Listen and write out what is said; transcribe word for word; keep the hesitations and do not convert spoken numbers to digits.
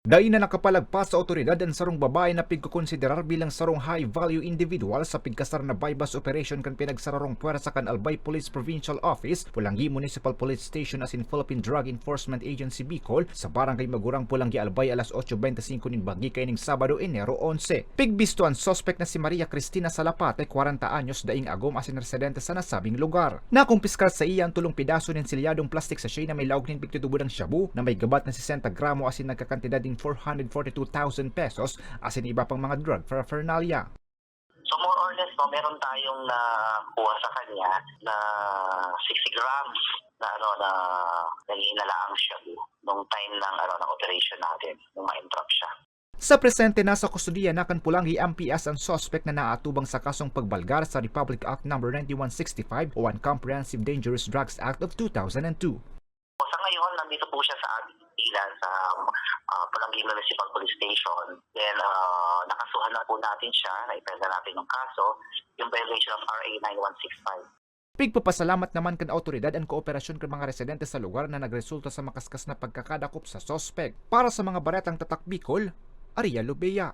Dai na nakapalagpas sa awtoridad an sarong babae na pigkokonsiderar bilang sarong high-value individual sa pigkasar na buy-bust operation kan pinagsararong pwersa kan Albay Police Provincial Office, Polangui Municipal Police Station asin Philippine Drug Enforcement Agency Bicol sa Barangay Magurang, Polangui, Albay, alas otso bente singko nin banggi kaining Sabado, Enero onse. Pigbisto an suspek na si Maria Cristina Salapate, kwarenta anyos, daing agom asin residente sa nasabing lugar. Nakumpiskar saiya an tolong pedaso nin selyadong plastic sachet na may laog nin pigtutubod ang shabu na may gabat na sesenta gramo asin nagkakantidad nin four hundred forty-two thousand pesos asin iba pang mga drug paraphernalia. So more or less, no, meron tayong nakuha sa kanya na sixty grams na ano na nanginalaang shabu nung time ng ano ng operation natin, nung ma-entrap siya. Sa presente, nasa kustodiya na kan Polangui M P S an suspek na naatubang sa kasong pagbalgar sa Republic Act Number ninety-one sixty-five o an Comprehensive Dangerous Drugs Act of two thousand and two. Sa ngayon, nandito po siya sa amin bilang sa uh, Polangui Municipal Police Station. Then, uh, nakasuhan na po natin siya, na-file na natin yung kaso, yung violation of R A nine one six five. Pigpapasalamat naman kan awtoridad an kooperasyon kan mga residente sa lugar na nagresulta sa makaskas na pagkakadakop sa suspek. Para sa mga baretang Tatak Bicol, Ariel Lubea.